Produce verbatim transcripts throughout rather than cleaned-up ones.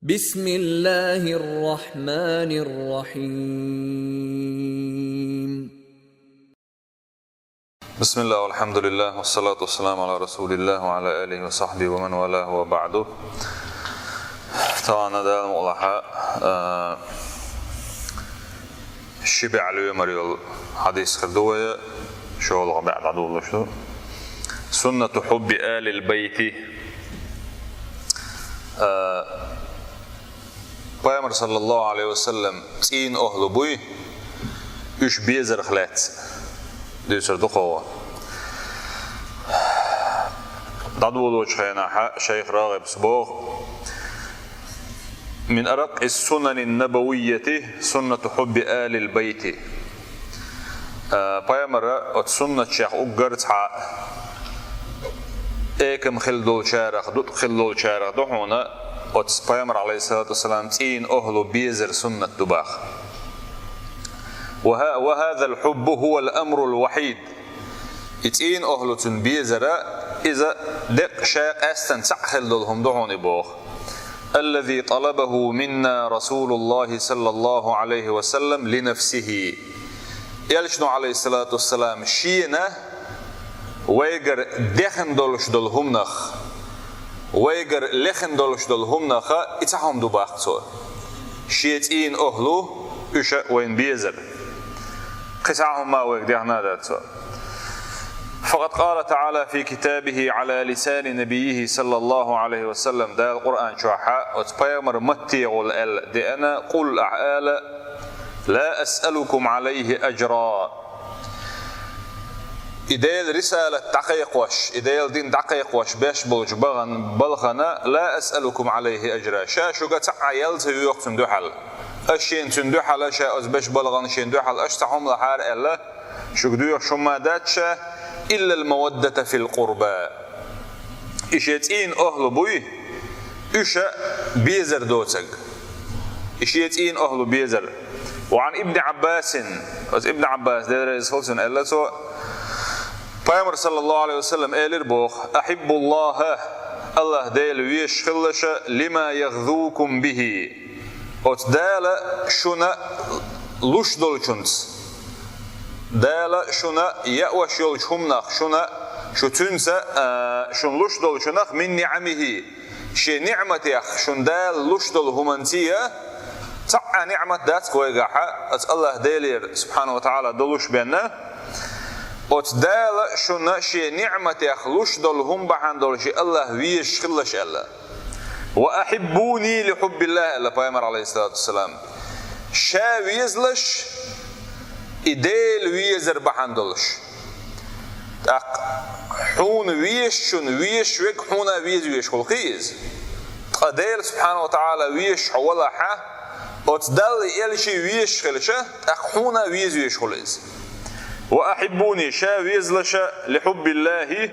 بسم الله الرحمن الرحيم. بسم الله والحمد لله والصلاة والسلام على رسول الله وعلى آله وصحبه ومن والاه وبعد. Тана дал мулаха, а, ши бегӀ лоьмар йола хьадис хир ду вай, шолгӀа бегӀ дӀадолалуш ду. سنة حب آل البيت. А, Пайхамар, саллаллаху Ӏалайхи ва саллам, цӀийнан охӀла буй, уьш безарх лаьцна дуьйцур ду кхо. ДӀадолалучу хенахь шайх РагӀибас боху: من أرق السنن النبوية سنة حب آل البيت. А, пайхамара оцу суннатех уггар цхьа экам хилла долчарах, дукъ хилла долчарах ду хьуна оцу пайхамар, Ӏалайхиссалату вассалам, цӀийнан охӀла безар суннат ду боху. وه-، وهذا الحب هو الأمر الوحيد. И цӀийнан охӀла цуьнан безара, иза деккъа ша къаьстина цхьаъ хилла долу хӀума ду хьуна и боху. الذي طلبه منا رسول الله صلى الله عليه وسلم لنفسه. Элчано, Ӏалайхиссалату вассалам, шена вайгара дехна долуш долу хӀуманах, вайгара лехна долуш долу хӀуманах и цхьа хӀума ду боху цо. Шен цӀийнан охӀла уьш вайна безар. Кхин цхьа хӀума вайга дехна а дац цо. فقد قال تعالى في كتابه على لسان نبيه صلى الله عليه وسلم. Дала Къуръан чохь оцу пайхамар матте гӀолла аьлла деана: قل, ахь ала: لا أسألكم عليه أجرا. И Делан рисалат дӀакхайкхош, и Делан дин дӀакхайкхош беш болчу бахана, балхана, لا أسألكم عليه أجرا. Ша шуьга цхьа а ял ца йоьху цуьнан дуьхьал. Аш шена цуьнан дуьхьал, ша оцу беш балхана шена дуьхьал аш цхьа хӀума лахьара аьлла, шуьга доьхуш хӀума ма дац ша, إلا المودة في القربى. И шен цӀийнан охӀла буй, уьш безар доцург. И шен цӀийнан охӀла безар. وعن ابن عباس, оцу Ибн Ӏаббас, Дела реза хуьлда цунна, аьлла цо, пайхамар, саллаллаху Ӏалайхи ва саллам, элира боху: أحبوا الله, АллахӀ Дела везаш хилалаш, لما يغذوكم به. Оцу Дала шуна луш долчунца, Дала шуна яош йолчу хӀуманах, шуна, шу цуьнца, а, шуна луш долчунах, من نعمه, шен ниӀматех, шуна Дала луш долу хӀуманций, цхьа а ниӀмат дац вайгахь, оцу АллахӀ Делера, субхьанаху ва тагӀала, долуш бен. Оцу Дала шуна шен ниӀматех луш долу хӀума бахьана долуш и АллахӀ везаш хилалаш аьлла. وأحبوني لحب الله, аьлла пайхамар, Ӏалайхиссалату вассалам. Ша везалаш, и Дела везар бахьана долуш. ТӀаккха хьуна везачунна везаш верг хьуна а веза везаш хуьлу кхин иза. Ткъа Дела, субхьанаху ва тагӀала, везаш хьо валахь, оцу Далла и элчий везаш хилча, тӀаккха хьуна а веза везаш хуьлу иза. وأحبوني, ша везалаш, لحب الله,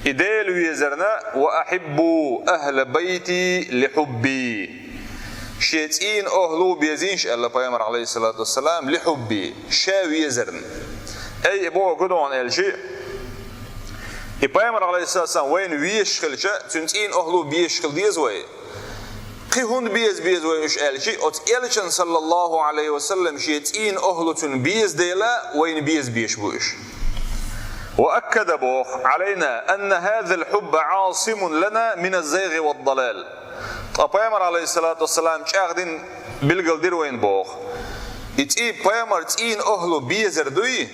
и Дела везарна, وأحبوا أهل بيتي لحبي. Шен цӀийнан охӀла безийша, аьлла пайхамар, Ӏалайхиссалату вассалам, لحبي, ша везарна. Ай, и боху гуьдохьан элчий, и пайхамар, Ӏалайхиссалату вассалам, вайна везаш хилча, цуьнан цӀийнан охӀла безаш хила деза вай. Кхин хӀунда беза беза вай уьш аьлчий, оцу элчан, саллаллаху Ӏалайхи ва саллам, шен цӀийнан охӀла цуьнан беза дела, вайна беза безаш бу уьш. وأكد, боху, علينا أن هذا الحب عاصم لنا من الزيغ والضلال. Ткъа пайхамар, Ӏалайхиссалату вассалам, чӀагӀдина, билгалдира вайна, боху. И цӀий-, пайхамар цӀийнан охӀла безар дуй,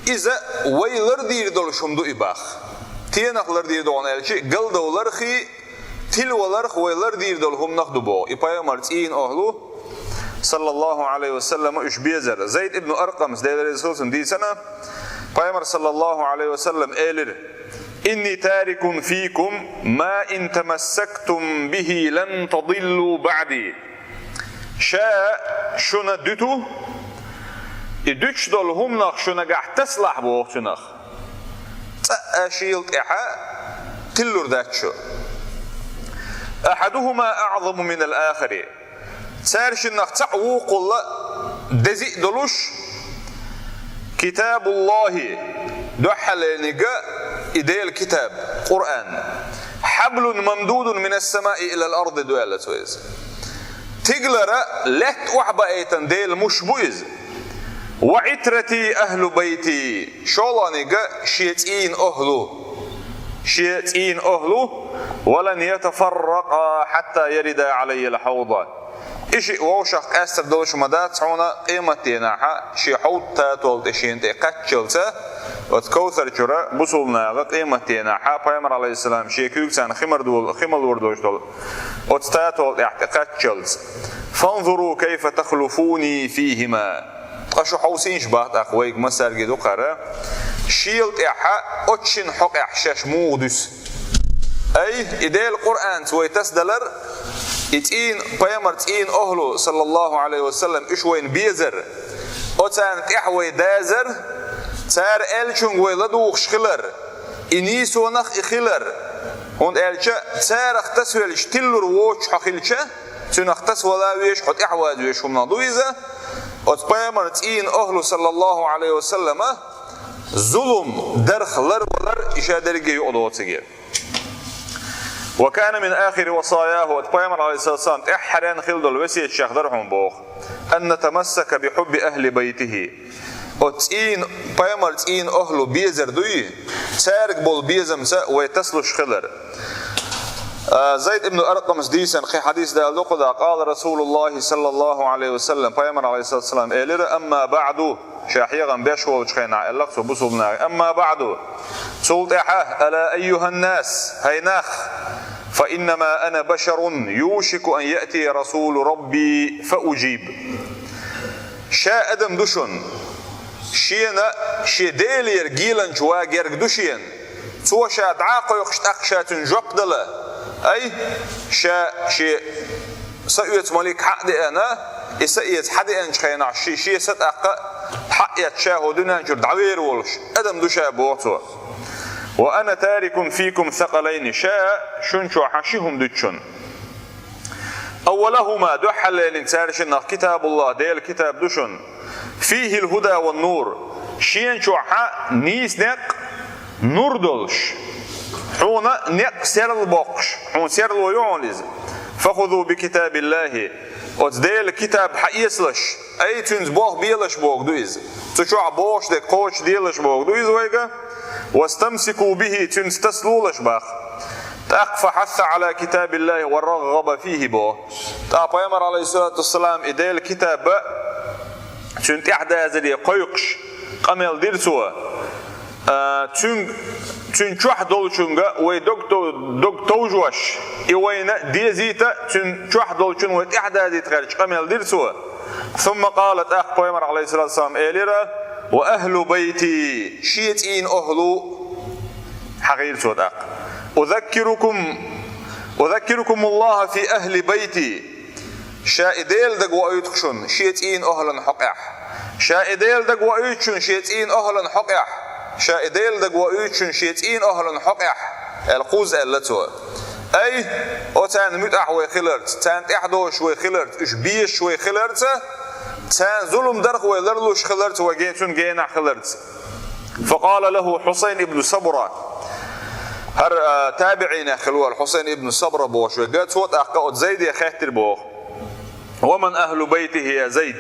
иза вай лардийр долуш хӀума ду и боху. Стенах лардийр ду хьуна аьлчий, галдовлархий, тилаваларх вай лардийр долу хӀуманах ду боху. И пайхамар цӀийнан охӀла, саллаллаху Ӏалайхи ва саллам, уьш безар. Зайд ибн Аркъамс, Дела реза хуьлда цунна, дийцина, пайхамар, саллаллаху Ӏалайхи ва саллам, элира: إني تارك فيكم ما إن تمسكتم به لن تضلوا بعدي. Ша шуна дуьту, и дуьтуш долу хӀуманах шу нагахь тасалахь, боху цунах, цкъа а шийла тӀаьхьа тиллур дац шу. أحدهما أعظم من الآخر. Цаьршиннах цхьаъ вукхулла деза а долуш, كتاب الله, дуьххьарлерниг и Делан китаб, Къуръан, حبل ممدود من السماء إلى الأرض ду аьлла цо иза. Стигалара лаьтта охьабаийтина Делан муш бу иза. وعترتي أهل بيتي, шолгӀаниг шен цӀийнан охӀлу, шен цӀийнан охӀлу, ولن يتفرقا حتى يردا علي الحوض. И шиъ вовшах къаьстар долуш ма дац хьуна къематденахьа шен хьовд татол тӀе шена тӀе кхаччалца, оцу Кавсар чуьра бусулба наха къематденахьа Пайхамар, алейхиссалам, шен куьйга царна хи мара долу, хи мала лур долуш долу оцу татол тӀехь тӀе кхаччалца. فانظروا كيف تخلفوني فيهما. Ткъа шу хьовсийша бах тӀаккха, вайга массаьрга ду кхара. Шел тӀехьа оцу шина хьокъехь шаьш муха дуьсу? Ай, и Делан Къуръанца вай тасадалар, и цӀийнан, Пайхамар цӀийнан охӀлу, саллаллаху алейхи ва саллам, уьш вайна безар, оцарна тӀехь вай дазар, цара аьллачуьнга вай ладугӀуш хилар, и нийсонах и хилар. ХӀунда аьлча царах тасавелча тиллур воцуш хьо хилча, цуьнах тасавала везаш, хьо тӀаьхьаваза везаш хӀуманах ду иза. Оцу Пайхамар цӀийнан охӀлу, саллаллаху алейхи ва саллама, зулам дарх ларвалар и ша дерриге юкъа доцуге. وكان من آخر وصاياه, оцу Пайхамар, алейхиссалам, тӀаьххьаренна хила долу весеташех дара хьуна боху: أن نتمسك بحب أهل بيته. Оцу цӀийнан, Пайхамар цӀийнан охӀлу безар дуй, цаьрга болу безамца вай тасалуш хилар. А, Зайд ибн Аркъамас дийцина кхин хьадис дала дукха да: قال رسول الله صلى الله عليه وسلم, Пайхамар, алейхиссалам, элира: أما بعد, ша хьехам беш волчу хенахь аьлла-кх цо бусулба наха: أما بعد, цул тӀаьхьа, ألا أيها الناس, хӀай нах, فإنما أنا بشر يوشك أن يأتي رسول ربي فأجيب. Ша адам ду шуна, шена шен Делера геланча ван герга ду шена. Цо ша дӀа а кхойкхуш, тӀаккха ша цуьнан жоп дала. Ай, ша шен са оьцу малик хьа а деана, и са эца хьа деанчу хенахь ши-, шен са тӀаккха хьа а эцна ша хӀокху дуьнен чуьра дӀавер волуш адам ду ша, боху цо. وأنا تارك فيكم ثقلين, ша шуна чохь ши хӀума дуьту шуна. أولهما, дуьххьарлерниг цара шиннах كتاب الله, Делан китаб ду шуна, فيه الهدى والنور, шена чохь нийса некъ, нур долуш, хьуна некъ серла боккхуш, хьуна серло ю хьуна иза. فخذوا بكتاب الله, оцу Делан китаб хьаэцалаш, ай, цуьнца болх белаш боху ду иза. Цу чохь бохуш дерг кхочушделаш боху ду иза вайга. واستمسكوا به, цуьнца тасалолаш бах. ТӀаккха فحث على كتاب الله ورغب فيه боху. ТӀаккха Пайхамар, алейхиссалату вассалам, и Делан китаб а, цуьнан тӀаьхьадазаре кхойкхуш, къамел дира цо. А, цуьнга, цуьнан чохь долчунга вай дог тов-, дог товжош, и вайна дезийта, цуьнан чохь долчун вай тӀаьхьадазийта гӀерташ къамел дира цо. ثم قال, тӀаккха Пайхамар, алейхиссалату вассалам, элира: وأهل بيتي, шен цӀийнан охӀлу, хьахийра цо тӀаккха. أذكركم، أذكركم الله في أهل بيتي. Ша и Дела дага воуьйту-кх шуна шен цӀийнан охӀлан хьокъехь. Ша и Дела дага воуьйту шуна шен цӀийнан охӀлан хьокъехь. Ша и Дела дага воуьйту шуна шен цӀийнан охӀлан хьокъехь, аьлла кхузза аьлла цо. Ай, оцарна муьтӀахь вай хиларца, царна тӀаьхьадожуш вай хиларца, уьш безаш вай хиларца, царна зулам дарх вай ларлуш хиларца, вай ге-, цуьнан генахь хиларца. فقال له حسين بن صبرة. ХӀара, а, табиӀинех хилла волу Хьусайн ибн Сабра бохуш верг, цо тӀаккха оцу Зайде хаьттира боху: ومن أهل بيته يا زيد؟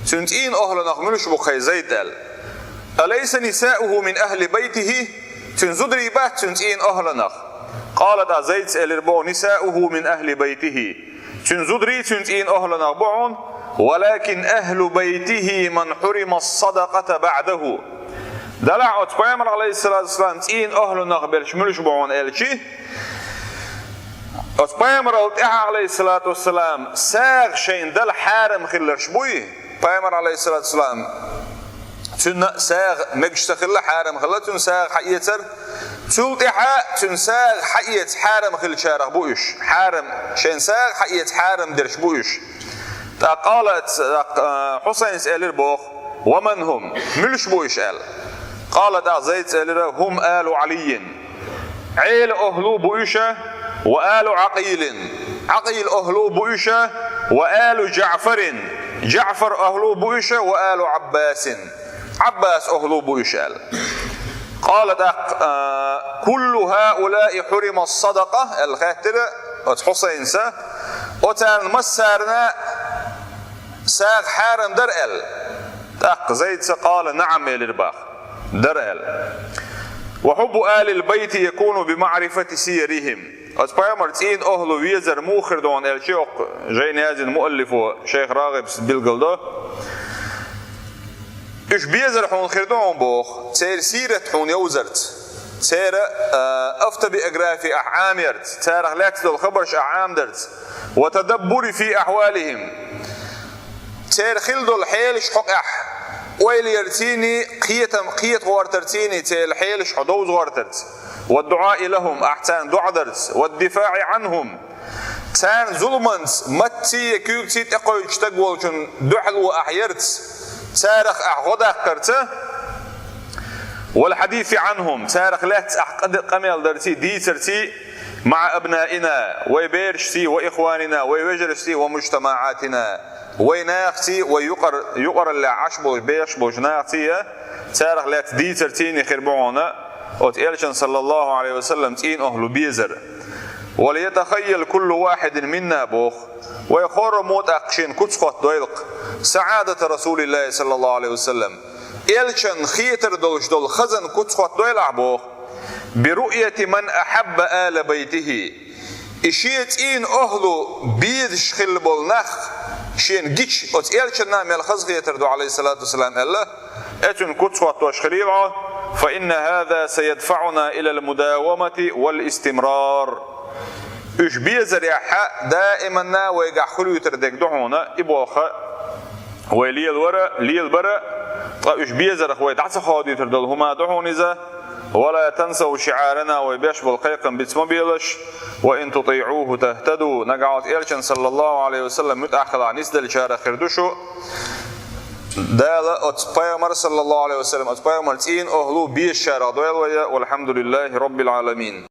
Цуьнан цӀийнан охӀланах муьлш бу-кх, хӀай Зайд, аьлла. أليس نساؤه من أهل بيته؟ Цуьнан зударий бац цуьнан цӀийнан охӀланах? قال, тӀаккха Зайдас элира боху: نساؤه من أهل بيته. Цуьнан зударий цуьнан цӀийнан охӀланах бу хьуна, ولكن أهل بيته من حرم الصدقة بعده. Делахь оцу Пайхамар, алейхиссалату вассалам, цӀийнан охӀланах берш муьлш бу хьуна аьлчи, оцу Пайхамарал тӀаьхьа, алейхиссалату вассалам, сагӀа шайна дала хьарам хилларш буй? Пайхамар, алейхиссалату вассалам, цуьнан сагӀа мегаш ца хилла, хьарам хилла цуьнан сагӀа хьаэцар. Цул тӀаьхьа цуьнан сагӀа хьаэца хьарам хиллачарах бу уьш. Хьарам, шайн сагӀа хьаэца хьарам дерш бу уьш. ТӀаккха къала, тӀаккха, а, Хьусайнас элира боху: ومن هم؟ Муьлш бу уьш? аьлла. قال, тӀаккха Зайдас элира: هم آل علي. Ӏела охӀлу бу уьш, وآل عقيل. Ӏакъил охӀлу бу уьш, وآل جعفر. Джаъфар охӀлу бу уьш, وآل عباس. Ӏаббас охӀлу бу уьш, аьлла. قال, тӀаккха, а, كل هؤلاء حرم الصدقة, аьлла хаьттира оцу Хьусайнас, Оцарна массарна сагӀа хьарам дара аьлла. ТӀаккха Зайда, къала, наӀам, элира боху. Дара аьлла. وحب آل البيت يكون بمعرفة سيرهم. Оцу пайхамаран цӀийнан охӀла везар муха хир ду хьуна аьлча, хӀокху жайна яздина муаллифо шайх РагӀибас билгалдо. Уьш безар хьуна хир ду хьуна боху, церан сират хьуна йовзарца, церан, а, автобиографи ахь Ӏамаярца, царах лаьцна долу хабарш ахь Ӏамадарца, وتدبر في أحوالهم, церан хилла долу хьелаш хьокъехь ойла ярцийний, кхетам, кхета гӀортарцийний, церан хьелаш хьо довза гӀортарца, والدعاء لهم, ахь царна доӀа дарца, والدفاع عنهم, царна зуламанца маттаций я куьйгаций тӀекхуьйтуш стаг волчун дуьхьало ахь ярца, царах ахь гӀо даккхарца, والحديث عنهم, царах лаьцна ахь къа-, къамел дарций, дийцарций, مع أبنائنا, вай берашций, وإخواننا, вай вежаршций, ومجتمعاتنا, вай нахаций, вай юкъар-, юкъараллехь Ӏаш болчу, бехаш болчу нахаций, царах лаьцна дийцарцийний хир бу хьуна оцу Элчан, саллаллаху Ӏалайхи ва саллам, цӀийнан охӀла безар. وليتخيل كل واحد منا, боху, вай хӀораммо тӀаккха шена куц хӀоттадойла-кх سعادة رسول الله صلى الله عليه وسلم, Элчан хетар долуш долу хазан куц хӀоттадойла ахь, боху, برؤية من أحب آل بيته, и шен цӀийнан охӀла безаш хилла болу нах шена гича, оцу Элчанна мел хазахетар ду, Ӏалайхиссалату вассалам, аьлла, э, цуьнан куц хӀоттош хилийла хьо, فإن هذا سيدفعنا إلى المداومة والاستمرار. Уьш безарехь даиманна вайгахь хуьлуьйтур дерг ду хьуна и болх. Вай лелавара, лелабара, ткъа уьш безарх вай дӀа ца ходуьйтур долу хӀума ду хьуна иза. ولا تنسوا شعارنا, вай беш болу кхайкхам биц ма белаш. وإن تطيعوه تهتدوا, нагахь оцу Элчан, саллаллаху Ӏалайхи ва саллам, муьтӀахь хилахь нисделлачарах хир ду шу. Дала оцу пайхамар, саллаллаху Ӏалайхи ва саллам, оцу пайхамар цӀийнан охӀла безачарах дойла вай, والحمد لله رب العالمين.